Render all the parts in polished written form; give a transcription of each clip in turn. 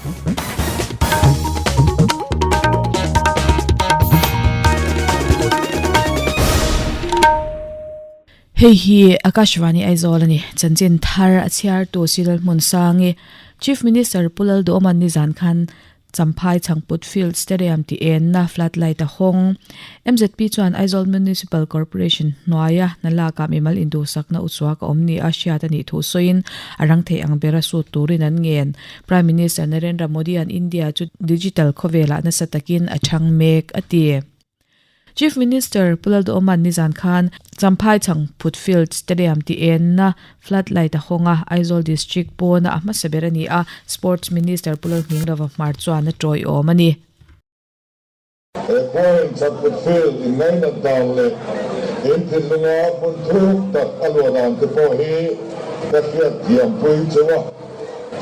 Hei hi Akashvani Aizawl a ni. Chanchin thar a chhiartu Cyril Hmunsangi, Chief Minister Pu Lalduhawman nizan khan Champhai Chhangput Field Stadium tih enna floodlight a hawng. MZP chuan Aizawl Municipal Corporation hnuaia hna lakah mimal induhsakna uchuak a awm ni a hriat a nih thu sawiin a rang theih ang bera sut turin an ngen. Prime Minister Narendra Modi-a'n India chu digital khawvelah nasa takin a chhang mek a ti. Chief Minister Pu Lalduhawman nizan khan Champhai Chhangphut Field Stadium tih enna flood light a hawng a, Aizawl District pawna a hmasa ber a ni a, Sports Minister Pu Lalhmingrava hmar chuan a tawiawm a ni. He khuain Chhangphut Field inngainat dan leh in thinlunga hmun thuk tak a luah dan te pawh hi ka hriat thiampui cheu a.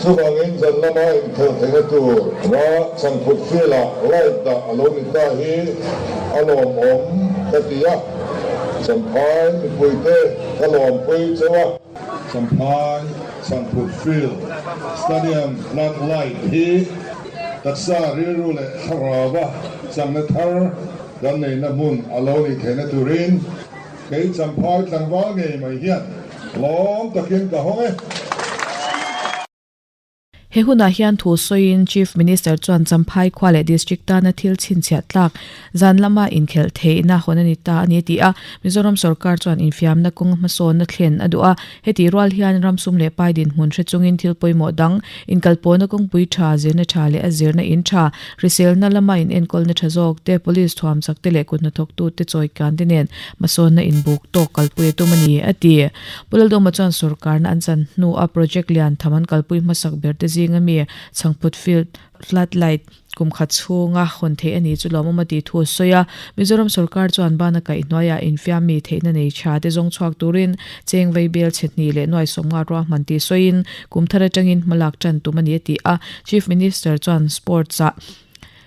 Chuvangin zan lama inkhelh theihna tur va Chhangphut Field-ah light dah a lo ni ta hi a lawmawm ka ti a, Champhai mipuite ka lawmpui cheu a. Champhai Chhangphut Field Stadium flood light hi taksa rilru leh thlarauva changna thar kan neihna hmun a lo nih theihna turin kei Champhai tlangval ngei mai hian Lawm takin ka hawng e. He hunah hian thu sawiin Chief Minister chuan Champhai khua leh District tana thil chhinchhiah tlak zan lama inkhelh theihna hawn a ni ta a ni a ti a. Mizoram sorkar chuan infiamna kawng hmasawnna thlen a duh a, heti rual hian ram sum leh pai dinhmun hre chungin thil pawimawh dang, inkalpawhna kawngpui tha, zirna tha leh a zirna in tha, hriselna lama inenkawlna tha zawk te, police thuam chak te leh kut hnathawktute chawikan te nen Hmasawnna inbuk tawk kalpui a tum a ni, a ti. Pu Laldawma chuan sorkarna an chan hnua project lian tham an kalpui hmasak ber te zinga mi Chhangphut Field Flood Light kum khat chhunga hawn theih a ni chu lawmawm a tih thu a sawi a. Mizoram sorkar chuan bana kaih hnuaiah infiam mi theihna nei tha te zawng chhuak turin cheng vei bel chhe hnih leh nuai sawmnga ruahman tih sawiin kum thar atangin hmalak tan tum a ni a ti a. Chief Minister chuan sports-ah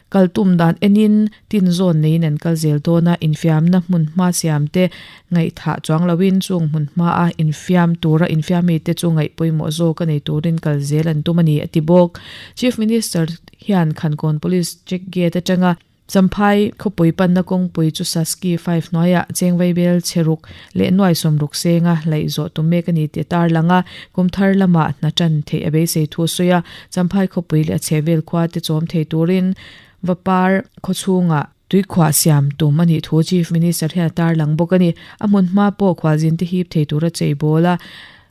Kal tum dan enin tin zawn neiin an kal zel dawn a, infiamna hmun hma siam te ngaihthah chuang loin chung hmun hma a infiam tura infiam mite chu ngaih pawimawh zawk a nei turin kal zel an tum a ni, a ti bawk. Chief Minister hian Khankawn Police Check Gate atanga Champhai khawpui panna kawngpui chu Saski 5 hnuaiah Chengvaibel chheruk leh nuai sawmruk senga laih zawh tum mek a ni tih a tarlang a, kum thar lamah hna tan theih a beisei thu a sawi a. Champhai khawpui leh a chhehvel khua te chawm thei turin Vapar khawchhungah tuikhuah siam tum a nih thu Chief Minister hian a tarlang bawk a ni. A hmun hma pawh khualzin te hip thei tura cheibawl a,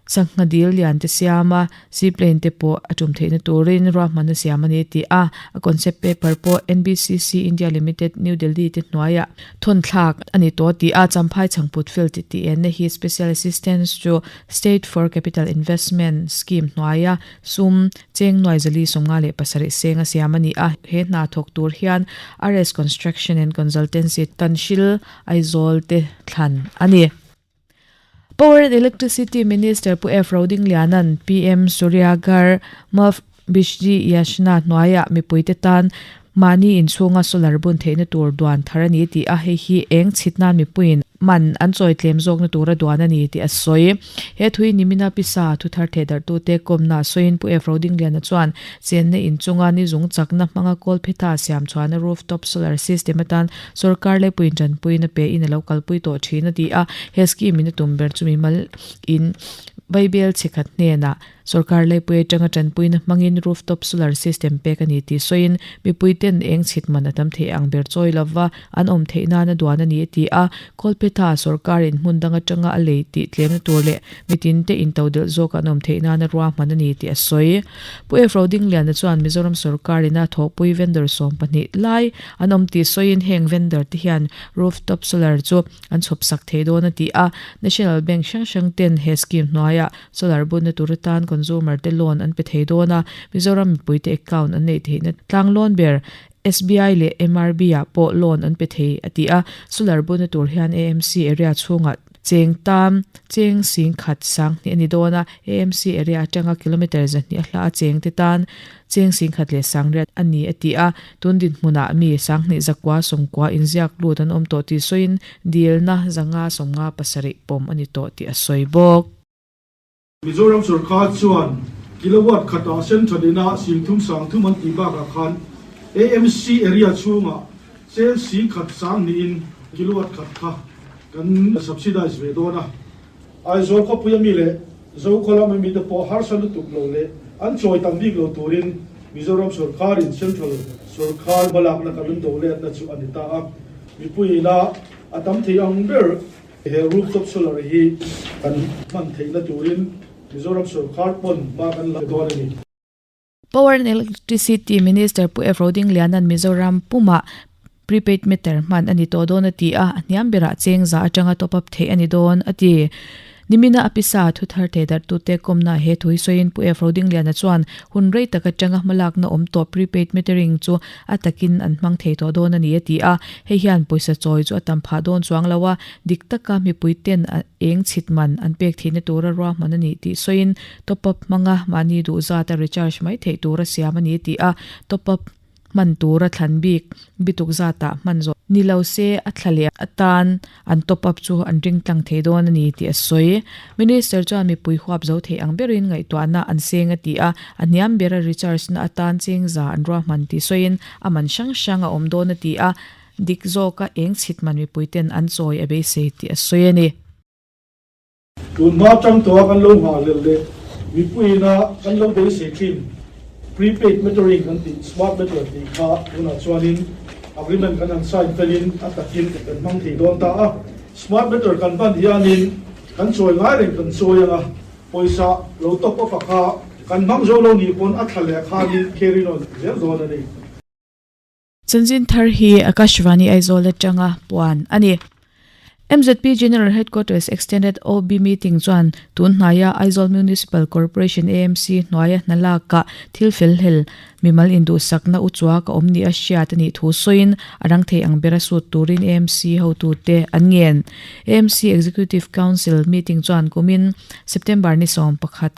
sangha dil lian te siam a, seaplane te pawh a tum theihna turin ruahmanna siam a ni tih a, a concept paper pawh NBCC India Limited, New Delhi te hnuaiah thawn thlak a ni tawh tih a, Champhai Chhangput Field tih enna hi Special Assistance to State for Capital Investment Scheme hnuaia Sum, cheng nuai zali 57 seng a siam a ni a, he hna thawk tur hian RS Construction and Consultancy Tanhril Aizawl te thlan a ni. Power and Electricity Minister Pu F Rodingliana'n PM Surya Ghar Muft Bijli Yojana hnuaiah mipuite tan Mahni inchhunga solar bun theihna tur duan thar a ni tih a, hei hi eng chhit nan mipuiin man an chawi tlem zawkna tura duan a ni tih a sawi. He thui nimina pisa thu thar thehdarhtute kawmna sawiin Pu F Rodingliana chuan chenna inchunga ni zung chakna hmanga kawlphetha siam chhuahna rooftop solar system atan sorkar laipuiin tanpuina pe in a lo kalpui tawh thin a ti a, he scheme in a tum ber chu mimal in Vaibel chhekhat hnenah Sorkar laipui atanga tanpuina hmangin rooftop solar system pek a ni tih sawiin, mipuiten eng chhit man a tam theih ang ber chawi lova an awm theih nana duan a ni a ti a. Kawlphetha sorkarin hmun dang atanga a lei tih tlemna tur leh mitinte intodelh zawk an awm theih nana ruahman a ni tih a sawi. Pu F Rodingliana chuan Mizoram sorkarin a thawhpui vendor 12 lai an awm tih sawiin heng vendor te hian rooftop solar chu an chhawp sak thei dawn a ti a. National Bank hrang hrang ten he scheme hnuaiah Solar bunna tur atan consumer te loan an pe thei dawn a, Mizoram mipuite account an neih theihna tlang loan ber SBI leh MRB ah pawh loan an pe thei a ti a, solar bunna tur hian AMC area chhungah cheng tam cheng sing khat 2000 a ni dawn a, AMC area atanga kilometre 200 a hla a cheng te tan cheng sing khat leh 800 a ni a ti a, tun dinhmunah mi 20 zakua 90 inziak lut an awm tawh tih sawiin dilna 557 pawm a ni tawh tih a sawi bawk. Mizoram sorkar chuan Kilowatt khatah central ina 30 30 an tih bakah khan AMC area chhungah cheng 10,000 sanghnihin kilowatt khat kha kan subsidize ve dawn a. Aizawl khawpui ami leh Zokhaw lam ami te pawh harsa lutuk lo leh an chawi tam bik lo turin Mizoram sawrkarin central sawrkar hmalakna kan rawn do letna chu a ni ta a. Mipui ina a tam thei ang ber he rooftop solar hi kan hman theihna turin Mizoram sawrkar pawn hma kan la dawn a ni. Power and Electricity Minister Pu F. Rodingliana'n Mizoram pumah prepaid meter hman a ni tawh dawn a ti a, a hniam berah cheng za atanga top up theih a ni dawn a ti. Nimina a pisa thu thar thei darhtute kawmna he thu hi sawiin Pu F. Rodingliana chuan hun rei tak atanga hmalakna awm tawh prepaid metering chu a takin an hmang thei tawh dawn a ni a ti a, hei hian pawisa chawi chu a tam phah dawn chuang lo a, dik taka mipui ten a eng chhit man an pek theihna tura ruahman a nih tih sawiin Top up hmanga mahni duh zata recharge mai theih tura siam a ni tih a, top up hman tura thlan bik bituk zatah hman zawh ni lo se a thla leh atan an top up chu an ring tlang thei dawn a ni tih a sawi. Minister chuan mipui huap zo theih ang berin ngaihtuahna an seng a ti a, a hniam bera recharge na atan cheng za an ruahman tih sawiin a man hrang hrang a awm dawn a ti a, dik zawka eng chhit man mipuiten an chawi a beisei tih a sawi a ni. Tun hma tang tawha kan lo nghah leh leh mipuiina kan lo beisei thin prepaid metering kan tih smart meter tih kha tunah chuanin agreement kan han sign felin a takin kan hmang thei dawn ta a. Smart meter kan hman hianin kan chawi ngai reng kan chawi anga pawisa lo top up a kha kan hmang zo lo nih pawn a thla leh khanin carry on zel dawn a ni. Chanchin thar hi Akashvani Aizawl atanga puan a ni. MZP General Headquarters Extended OB Meeting chuan tun hnaia Aizawl Municipal Corporation, AMC, hnuaia hna lakah thil fel hlel mimal induhsakna uchuak a awm ni a hriat a nih thu sawiin a rang thei ang bera sut turin AMC hotute an ngen. AMC Executive Council Meeting chuan kumin September ni 11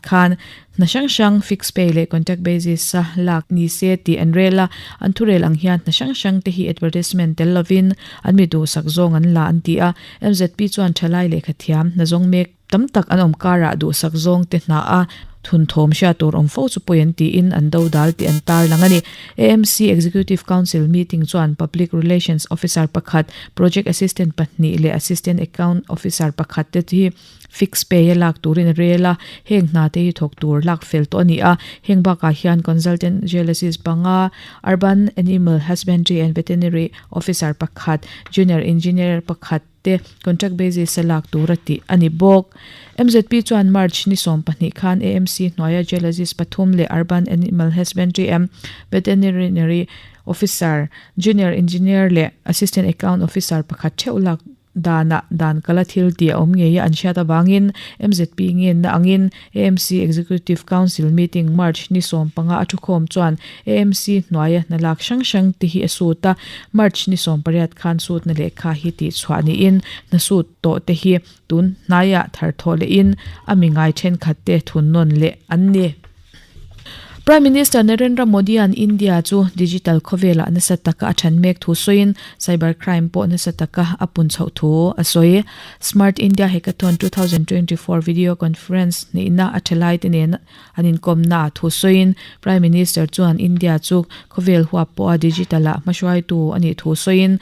khan Hna hrang hrang fixed pay leh contract basis a lak ni se tih an rel a, an thurel ang hian hna hrang hrang te hi advertisement tel lovin an mi duhsak zawng an la an ti a, MZP chuan thalai lehkha thiam hna zawng mek tam tak an awm karah duhsak zawng te hna a thunthawm hriat tur awm fo chu pawi an tiin an do dal tih an tarlang a ni. AMC Executive Council meeting chuan Public Relations Officer pakhat, Project Assistant pahnih leh Assistant Account Officer pakhat te hi Fix pay a lak turin a rel a, heng hna te hi thawk tur lak fel tawh a ni a, heng bakah hian Consultant Geologist panga, Urban Animal Husbandry and Veterinary Officer pakhat, Junior Engineer pakhat te contract basis a lak tur a tih a ni bawk. MZP chuan March ni 12 khan AMC hnuaia Geologist pathum leh Urban Animal Husbandry and Veterinary Officer, Junior Engineer leh Assistant Account Officer pakhat theuh lak Danah dan kala thil tih a awm ngei a an hriat avangin MZP ngenna angin AMC Executive Council meeting March ni 15 a thukhawm chuan AMC hnuaia hna lak hrang hrang te hi a sut a, March ni 18 khan sutna lehkha hi tihchhuah niin hna sut tawh te hi tun hnaiah tharthawh lehin a mi ngai thenkhat te thunnawn leh an ni. Prime Minister Narendra Modi-a'n India chu digital khawvelah nasa taka a then mek thu sawiin cyber crime pawh nasa taka a pun chhoh thu a sawi. Smart India Hackathon 2024 video conference neihna a thalaite nen an inkawmna ah thu sawiin Prime Minister chuan India chu khawvel huap pawha digital-ah hmahruaitu a nih thu sawiin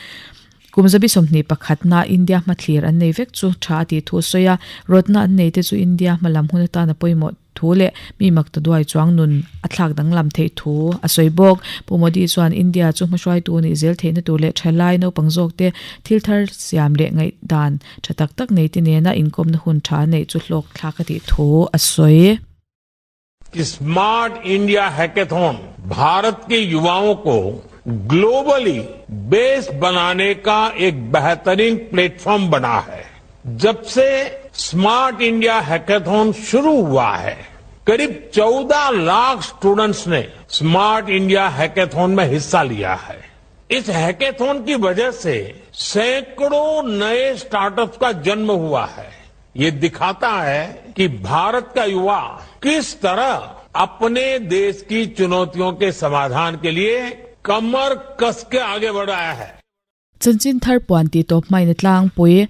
Kum zabi 21 na India hmathlir an nei vek chu tha a tih thu a sawi a, rawtna an nei te chu India hmalam hun atana pawimawh thu leh mi makta duai chuang nun a thlak danglam theih thu a sawi bawk. Pu Modi chuan India chu hmahruaitu nih zel theihna tur leh thalai naupang zawk te thil thar siam leh ngaihdan tha tak tak nei te nena inkawmna hun tha neih chu hlawk thlak a tih thu a sawi. Smart India hackathon Bharat के युवाओं को globally base बनाने का एक बेहतरीन प्लेटफॉर्म बना है जब से smart India hackathon शुरू हुआ है करीब 14 लाख स्टूडेंट्स ने smart India hackathon में हिस्सा लिया है इस हैकेथॉन की वजह से सैकड़ों नए स्टार्टअप्स का जन्म हुआ है ये दिखाता है कि भारत का युवा किस तरह अपने देश की चुनौतियों के समाधान के लिए कमर कस के आगे बढ़ रहा है Chanchin thar puan tih tawp hmain a tlangpui.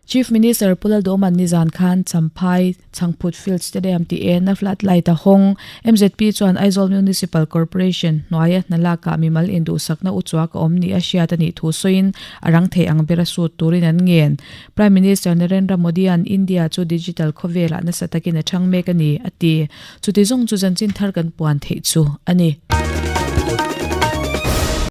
Chief Minister Pu Lalduhawman nizan khan Champhai Chhangphut Field Stadium tih ena flood light a hawng. MZP chuan Aizawl Municipal Corporation hnuaia hna lakah mimal induhsakna uchuak a awm ni a hriat a nih thu sawiin a rang thei ang bera sut turin an ngen. Prime Minister Narendra Modi-a'n India chu digital khawvelah nasa takin a chhang mek a ni, a ti. Chuti zawng chu zanchin thar kan puan theih chu a ni.